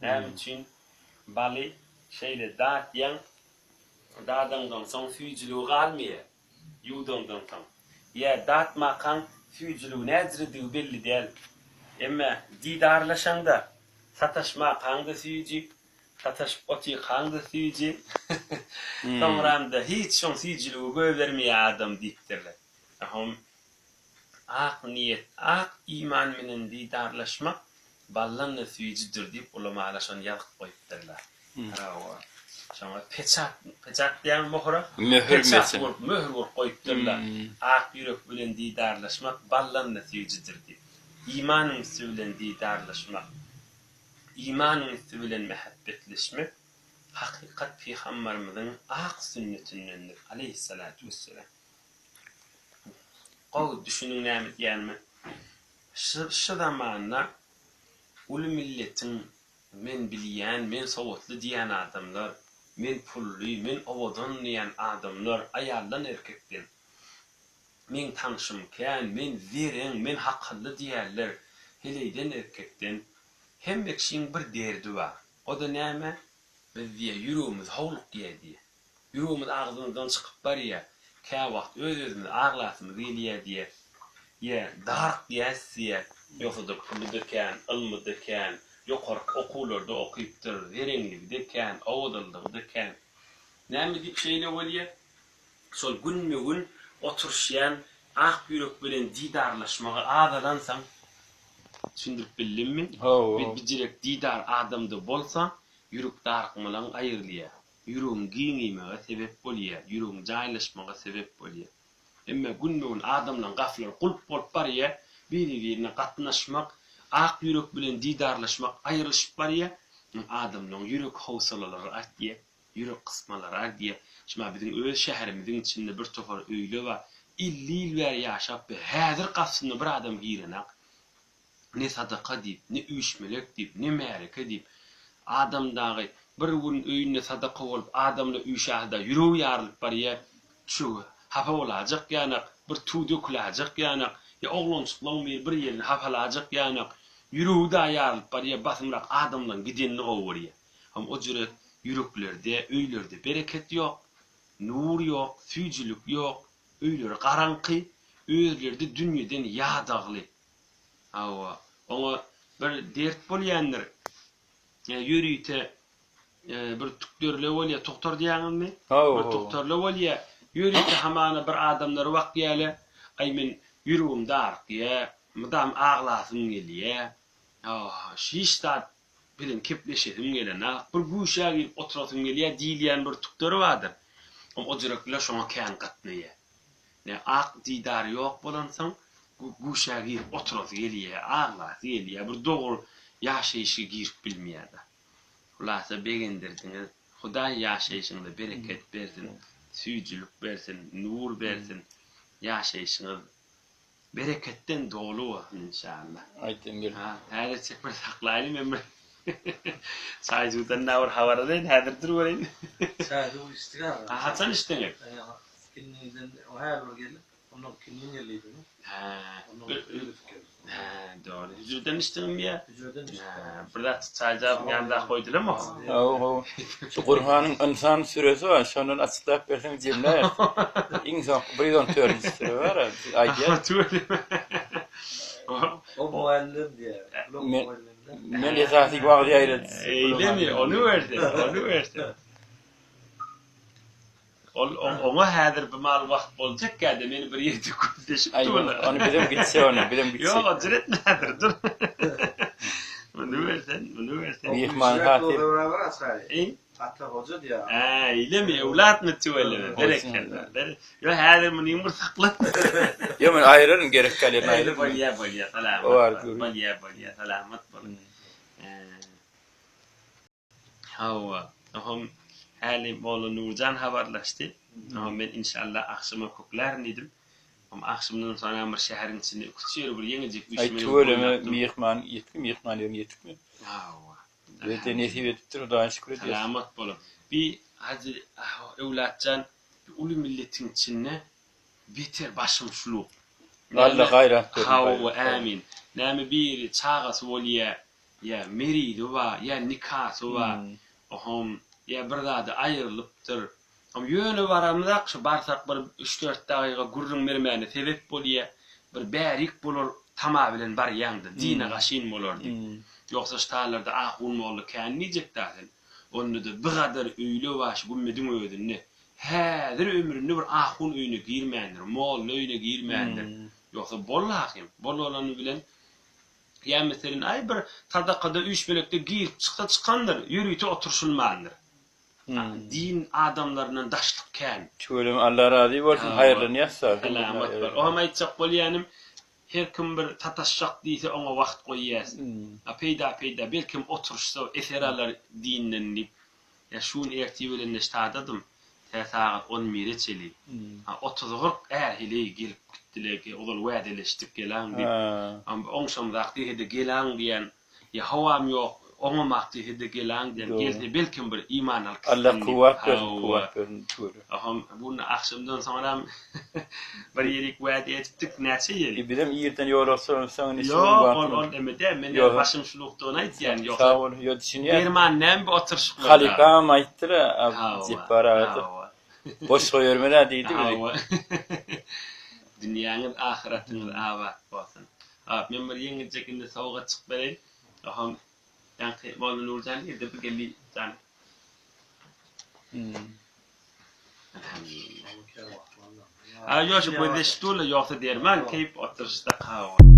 Näme üçin baly şeýle datýaň, dadaňdan soň süýjüligi galmaýar, ýuwdaňdan soň. Ýa datmakaň süýjüligi näjiredigi belli däl. Emma didarlaşaňda, sataşmakaň-da süýji, sataşyp otyrkaň-da süýji. Soňram-da hiç şoň süýjüligi göbermeýär adam diýipdirler. Ahom Ak niýet, ak iman bilen didarlaşmak baldan-da süýjüdir diýip ulamalar şony ýazyp goýupdyrlar. Hawa. Şoňa peçat, peçat diýýäňmi mohura? Möhür Peçat meçe. bolup, möhür bolup goýupdyrlar. Ak ýürek bilen didarlaşmak baldan-da süýjüdir diýip. Imanyň üsti bilen didarlaşmak, imanyň üsti bilen mähebbetleşmek hakykat pygambarymyzyň ak sünnetindendir, aleýhissalatu wesselam. Gowy düşüniň näme diýýänime. Şu zamanda uly milletiň men bilýän, men sowatly diýýän adamlar, men pully, men owadan diýýän adamlar, aýaldan erkekden, meň tanşym kän, men zereň, men hakylly diýýänler, heleýden erkekden, hemme kişiň bir derdi bar. O-da näme? Biz diýýär, ýüregimiz howlukýar diýýär. Ýüregimiz agzymyzdan çykyp barýa. Käwagt öz-özümizi aglasymyz gelýä diýýä. Ýa darykýas diýýä. Ýogsa-da puly-da kän, ylmy-da kän, ýokarky okuwlarda okypdyr, zereňligi-de kän, owadanlygy-da kän. Näme diýip şeýle bolýa? Şol günbe-gün oturyşýan ak ýürek bilen didarlaşmagy azalansoň, düşündirip bildimmi? Hawa. Bijirek didar adamda bolsa, ýürek darykmalaň aýrylýa. Ýüregiň giňeýmege sebep bolýar, ýüregiň jaýlaşmaga sebep bolýar. Emme günbe-gün adamlaryň gaflary gulp bolup barýar, biri-birine gatnaşmak, ak ýürek bilen didarlaşmak aýrylyşyp barýar. Adamlaryň ýürek howsalalary artýar, ýürek gysmalary artýar. Şuma biziň öz şäherimiziň içinde bir topar öýle bar, 50 ýyl bäri ýaşap we häzir gapysynda bir adam girenak. Ne sadaka diýip, ne üýşmelek diýip, ne märeke diýip, adam dagy bir gün öýünde sadaka bolup, adamla üýşäse-de ýüregi ýarylyp barýar, düşegi hapa bolajak ýanak, bir tüw döküläjek ýanak, ýa oglanjyklaň biri bir ýerini hapalajak ýanak, ýüregi dagy ýarylyp barýar, basymrak adamlaň gidenini gowy görýär. Hem o jüre ýüreklerde, öýlerde bereket ýok, nur ýok, süýjülik ýok, öýleri garaňky, özleri-de dünýeden ýadagly. Hawa, oňa bir dert bolýandyr. Ýörite bir tükderle bolýar, togtar diýýäňizmi? Hawa, Bir tugtarla bolýar. Ýörite hamana bir adamlary bakýarlar. Aý men ýüregim darykýar, mydam aglasym gelýär. Hawa, hiç zat bilen kepleşesim gelenok, bir güşä girip oturasym gelýär diýilýän bir tükderi bardyr. O jürekler şoňa kän gatnaýar. Ne ak didary ýok bolansoň, güşä girip oturasy gelýär, aglasy gelýär, bir dogry ýaşaýşa girip bilmeýär-de. Hulasa begendirdiňiz. Hudaý ýaşaýşyňyza bereket bersin, süýjülik bersin, nur bersin, ýaşaýşyňyz Bereketden doly bolsun inşallah. Aýtdym gel. Ha, häzirçek bir saklaýly men bir çaý suwdan da bir habar alaýyn, häzir dur göreýin. Çaý suw içdik aga. Ha, haçan içdiňiz? Ikinjiden o häli bir gelip, ondan ikindin geldiydimi? Hä. Ondan bir geldi. Hä, dogry. Hüjreden içdiňmi ýa? Hüjreden içdik. Hä, bir zat çaýjagazyn ýanynda goýdularmy? Hawa, hawa. Şu Gurhanyň Ynsan süresi bar, şondan açyklap berseň jemläýersiň. Iň soňky 114-nji süre bar-a, aýdýar. O mugallym diýýär. Men esasy wagyz ýaýradyjysy. Eýlemi, ony berse, ony berse. Ol oňa häzir bir mal wagt boljak ýa-da meni bir ýerde gözleşip durlar. Ony bizem gitse ony, bizem gitse. Ýok, ajyr etme häzir, dur. Muny bersen, muny bersen. Myhman hatyr. Ata hoja diýýär. Hä, eýlemi, öwlatmy tüweleme, berekella. Ýok, häzir muny bir sakla. Ýok, men aýyraryn, gerek galýan aýyraryn. Bolýa, bolýa, salamat bol. Bolýa, bolýa, salamat bol. Hawa, oňam häli Molla Nurjan habarlaşdy. Oňam men inşallah agşama köklärin diýdim. Oňam agşamdan soňam bir şäheriň içinde iki-üç ýeri bir ýeňiljek Aý üýşmeleň tüweleme oýnapdym. myhman ýetikmi myhman ýeriň ýetikmi? Hawa. Bize nesip edipdir Hudaýa şükür edýäs. Salamat boluň. Bi Hajy Öwlatjan bi uly milletiň içinde beter başym şuluk. Alla gaýrat bersin. Hawa, ämin. Näme biri çagasy bolýa. Ýa merizi bar, ýa nikasy bar. Ohom, ýa bir zady aýrylypdyr. Hom ýöne baramyzak şu barsak bir üç-dört dagyga gürrüň bermäne sebep bolýa. Bir bärik bolar tama bilen barýaňda, dine gaşyn bolar diýip. Ýogsa ştalarda ahun molla kän diýjekdä sen. Onda-da bigadar öýle bar şu gümmediň özünde. Häzir ömründe bir ahun öýüne girmändir, molla öýüne girmändir. Ýogsa bol ahym, bol bolany bilen Ýa meselen, aý bir sadakada üýşmelekde girip çyksa çykandyr, ýörite oturyşylmandyr. Din adamlaryndan daşlyk kän. Tüweleme Allah razy bolsun haýyrlyny ýazsa. Selamat bol. Oňam aýtjak bolýanym her kim bir sataşjak diýse oňa wagt goýýas. A peýda peýda belkem oturyşsa eser alar dinden diýip. Ýa şu gün ertir bilen ştadadym tä sagat on bire çeli. A otuz-kyrk är heleý gelip gitdiler ozal wädeleşdik gelaň diýip. Oňşamzak diýse-de gelaň diýen. Ýa howam ýok, oňamak diýse-de gelaň diýen, gelse belkem bir iman alyp gitsin Allah kuwwat bersin, kuwwat bersin tüweleme. Oho, bu agşamdan soňram bir ýerik wäde edipdik, näçe ýerik? Bizem irden ýola çykansoň indi şu gün Ýok, ol ol eme däl, men ýa başym şulukdygyny aýdýan, ýogsa Sag bol, ýo düşünýän. Derman näme bu oturyşyklarda? Halypam aýtdyr-a, Jepbar aga-da. Boş goýbermez-ä diýdi bizi. Hawa. Dünýäňiz, ahyratyňyz abat bolsun. Hop, men bir ýeňiljek indi sowgatjyk bereýin. Oho, ýaňky Molla Nurjan nirde bir geldi jan. Alhamdulillah. A ýok, şu gözleşip durlar, ýogsa derman keýp oturyşda hawa.